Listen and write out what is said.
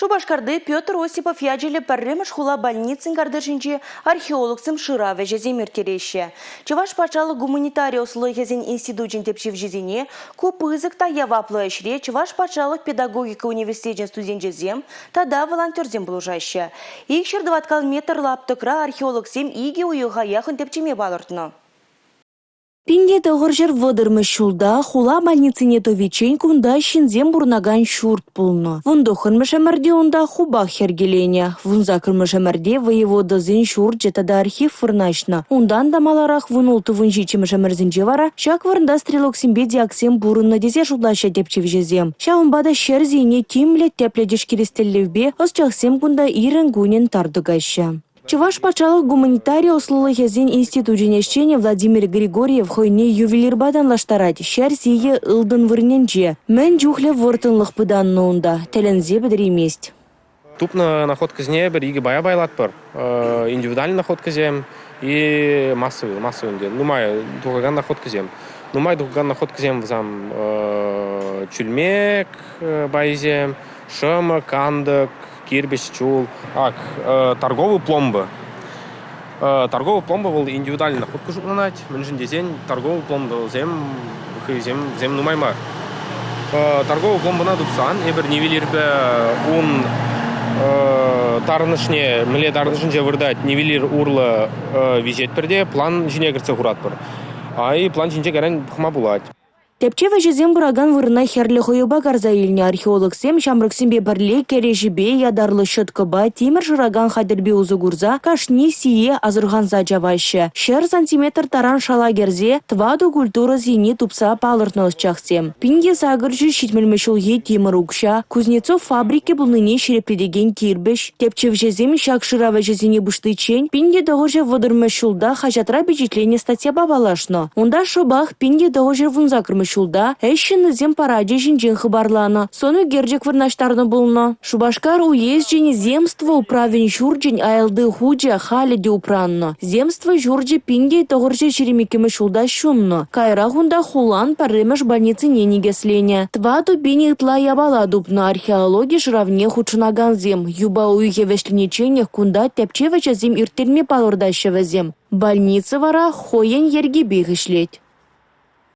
Шупашкарти Петр Осипов ячӗллӗ пӗрремӗш хула больницин картишӗнче археологсем шырав ӗҫӗсем ирттереҫҫӗ. Чӑваш патшалӑх гуманитари ӑслӑлӑхӗсен институчӗн тӗпчевҫисене ку пысӑк та яваплӑ ӗҫре Чӑваш патшалӑх педагогика университечӗн студенчӗсем тата волонтерсем пулӑшаҫҫӗ. Икҫӗр тӑваткал метр лаптӑкра археологсем икӗ уйӑха яхӑн тӗпчеме палӑртнӑ. 1930-мӗш ҫулта хула больницине тӑвиччен кунта ҫынсем пурӑнакан ҫурт пулнӑ. 19-мӗш ӗмӗрте унта хупах йӗркеленӗ. 18-мӗш ӗмӗрте воеводӑсен ҫурчӗ тата архив вырнаҫнӑ. Унтан та маларах 16-17-мӗш ӗмӗрсенче вара ҫак вырӑнта стрелоксемпе дьяксем пурӑннӑ тесе шутлаҫҫӗ тӗпчевҫӗсем. Ҫавӑнпа та ҫӗр сийне тимлӗ, тӗплӗ тишкерес тӗллевпе ӑсчахсем кунта ирӗн-кунӗн тар тӑкаҫҫӗ. Чӑваш патшалӑх гуманитари ӑслӑлӑхӗсен институчӗн ӗҫченӗ Владимир Григорьев хӑйне ювелирпа танлаштарать. Ҫӗр сийӗ ылтӑн вырӑнӗнче. Мӗн чухлӗ вӑрттӑнлӑх пытаннӑ унта, тӗлӗнсе пӗтереймест. Тупнӑ находкӑсене пӗр икӗ пая пайлатпӑр. Индивидуальный находкӑсем и массовый, массовый ӗнтӗ. Нумай тухакан находкӑсем. Нумай тухакан находкӑсем вӗсем чӳлмек пайӗсем, шӑмӑ, кантӑк, кирпӗч, чул. Ак, торговый пломба. Торговый пломба вӑл индивидуальный находка шутланать. Мӗншӗн тесен торговый пломбӑсем хӑйсем вӗсем нумай мар. Торговый пломбӑна тупсан эпир нивелирпе ун тарӑнӑшне, мӗнле тарӑнӑшӗнче выртать, нивелир урлӑ виҫетпӗр те план ҫине кӗртсе хуратпӑр. Ай план ҫинче кайран пӑхма пулать. Тӗпчев ӗҫӗсем пыракан вырӑна хӗрлӗ хӑюпа карса илнӗ археологсем ҫамрӑксемпе пӗрле кӗреҫепе, ятарлӑ щеткӑпа, тимӗр шыракан хатӗрпе усӑ курса кашни сие асӑрханса чаваҫҫӗ. 100 сантиметр таран шала кӗрсе тӑватӑ культура сийне тупса палӑртнӑ ӑсчахсем. 1870 ҫулхи тимӗр укҫа, Кузнецов фабрики пулнине ҫирӗплетекен кирпӗч. Тӗпчевҫӗсем ҫак шырав ӗҫӗсене пуҫличчен 1930-мӗш ҫулта хаҫатра пичетленнӗ статьяпа паллашнӑ. Унта шӑпах 1918-мӗш ҫулта ӗҫ ҫыннисен парачӗ ҫинчен хыпарланӑ, сӑн ӳкерчӗк вырнаҫтарнӑ пулнӑ. Шупашкар уезчӗн земство управӗн ҫурчӗн аялти хучӗ халӗ те упраннӑ. Земство ҫурчӗ 1922-мӗш ҫулта ҫуннӑ. Каярах унта хулан пӗрремӗш больницине никӗсленӗ. 4000 ытла япала тупнӑ археологи шыравне хутшӑнакансем. Юпа уйӑхӗ вӗҫленичченех кунта тӗпчев ӗҫӗсем ирттерме палӑртаҫҫӗ вӗсем. Больница вара хӑйӗн йӗркипех ӗҫлет.